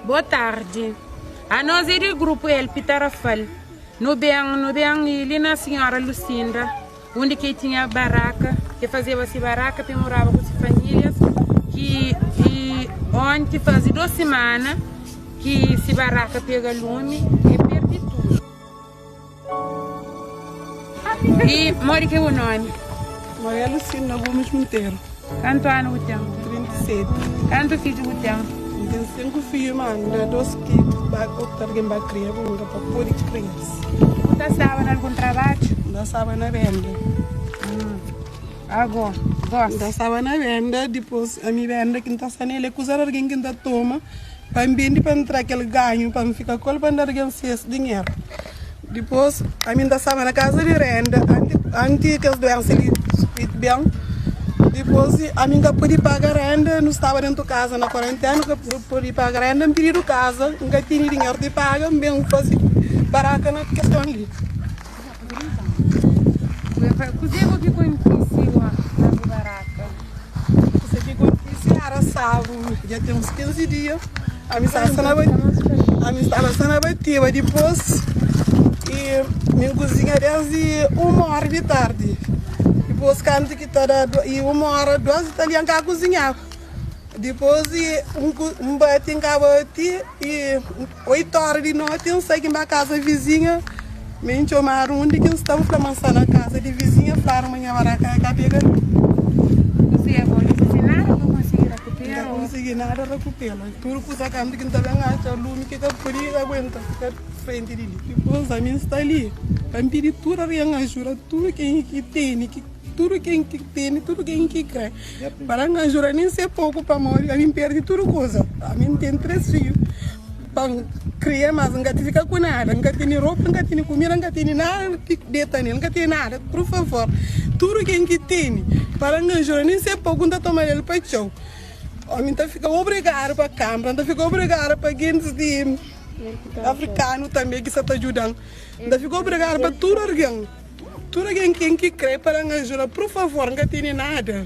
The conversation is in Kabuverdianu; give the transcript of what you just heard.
Boa tardi. Anos é di grupu Help Tarrafal. Nu ben, nu ben i li na Sinhora Lucinda, undi ki tinha baraka, ki fazeba si baraka pa moraba ku si famílias, ki i onti faze 2 simana ki si baraka pega lumi e perdi tudu. I modi ki é bu nomi? Maria Lucinda Gomes Monteiro. Kantu anu bu ten? 37. Kantu fidju bu ten? N ten 5 fidju, ma N da 2 ki ba otu algen ba kria, bu N ka pa pode kria-s. Bu ta staba na algun trabadju? N ta staba na benda. Ago, N gosi? ta staba na benda, dipôs ami benda ki N ta sta nel é kuza di algen ki N ta toma pa N bende pa N tra kel ganhu pa N fika ku el pa N da algen ses dinheru. Dipôs, ami N ta staba na kaza di renda anti kes duénsa li ben. Dipôs, ami N ka pode paga renda, nu staba déntu kaza na kuarenténa, nu ka pode paga renda, N pididu kaza, N ka tene dinheru di paga, N ben faze baraka na kes txon li. Kuzê ki kontise na bu baraka? Kuzê ki kontise éra sábadu, dja ten uns 15 dia. Ami staba sa na batiba dipôs i mi kuzinha desdi uma óra di tardi. Dipôs kantu ki ta da i uma óra dos italian ka kuzinhaba. Dipôs N bati N ka bati i oitu óra di noti N sai ki N ba kaza vizinha. Mi N txomadu undi ki N sta N fla ma N sta na kaza di vizinha fladu ma nha baraka ka pega lumi. Kuzê bo dizise nada bo konsigi rakupera N ka konsigi nada rakupera tudu kuza kantu ki N ta ben atxa lumi ki ka pudi aguenta fika frenti di li. Dipôs ami N sta li pa N pidi tudu algen ajuda tudu ken ki tene ki tudu ken ki tene tudu ken ki kre pa da-m ajuda nin se poku pamodi ami N perde tudu kuza ami N ten 3 fidju. Pa N kria mas N ka ti fika ku nada N ka tene ropa N ka tene kumida N ka tene nada ki deta nel N ka tene nada Pur favor tudu ken ki tene para N ajuda nin se poku N ta toma el pa txeu Omi N ta fika obrigadu pa kanbra N ta fika obrigadu pa gentis di afrikanu tanbe ki sa ta djuda-m N ta fika obrigadu pa tudu algen tudu algen ken ki kre para N ajuda pur favor N ka tene nada.